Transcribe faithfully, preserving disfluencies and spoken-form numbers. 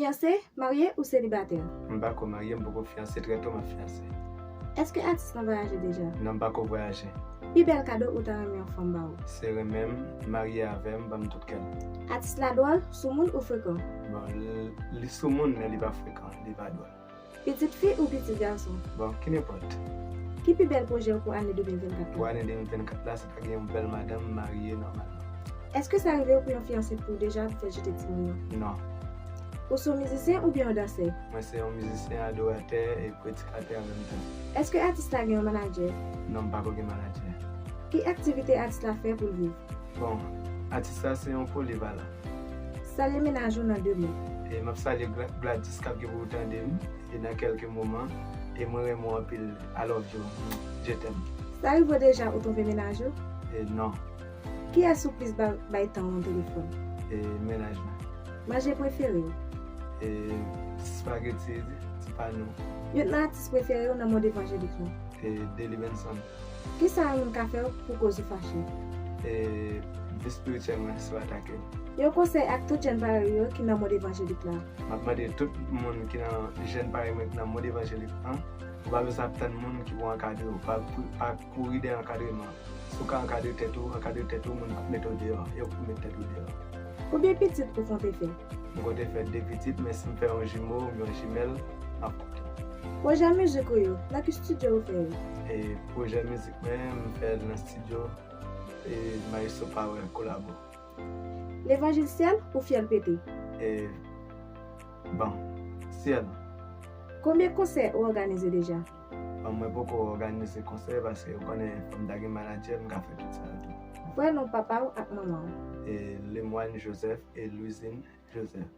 Fiyanse, marye ou selibatè? M pako marye, m poko fiyanse, trè to m ap fiyanse. Èske atis lan vwayaje deja? Non, m pako vwayaje. Pi bèl kado ou ta renmen yon fanm ba ou? Se renmen m, marye avè m, ban m tout kè l. Atis la dwòl, soumoun ou frekan? Bon, li, li soumoun, men li pa frekan, li pa dwòl. Pitit fi ou pitit gason? Bon, ki nenpòt. Ki pi bèl pwojè w pou ane de mil vennkat Pou la? Ane de mil vennkat la, se ta gen yon bèl madanm, marye nòmalman. Èske sa rive w pou yon fiyanse pou deja pou fè jete timoun yo? Non. Ou se yon mizisyen oubyen yon dansè? Mwen se yon mizisyen, adoratè e predikatè an menm tan. Èske atis la gen yon manadjè? Non, m pako gen manadjè. Ki aktivite atis la fè pou l viv? Bon, atis la se yon polivalan. Salye mennaj ou nan de mo. E m ap salye Gla- Gladys k ap gen pou tande m e nan kèlke moman. E mwen renmen w anpil. I love you. Je t'aime. Sa rive w deja ou twonpe mennaj ou? E non. Kiyès ou plis ba- bay tan ou nan telefòn? E mennaj mwen. Manje prefere w? E spageti, ti panou. Youn nan atis prefere w nan mond evanjelik lan? E Deli Benson. Kisa yon moun ka fè w pou koz ou fache? E vi espirityèl mwen sou atake. Yon konsèy ak tout jèn parèy ou yo ki nan mond evanjelik la. M ap mande tout moun ki nan jèn parèy mwen ki nan mond evanjelik lan, ou pa bezwen ap tann moun ki pou ankadre w. Pa, pa kouri dèyè ankadreman. Si w ka ankadre tèt ou, ankadre tèt ou, moun p ap mete w deyò. Yo pou met tèt ou deyò. Konbyen pitit ou konte fè? M konte fè de pitit, men si m fè yon jimo oubyen yon jimèl, m ap kontan. Pwojè mizik ou yo, nan ki estidyo ou fè yo? E pwojè mizik mwen, m fè l nan estidyo e Maestro Power Kolabo. Levanjil syèl ou fyèl pete? E bon, syèl. Konbyen konsè ou òganize deja? Bon, mwen poko òganize konsè paske ou konnen fò m ta gen manadjè, m ka fè tout sa yo tou. Vrè non papa w ak manman w? E Lemoine Joseph e Louisine Joseph.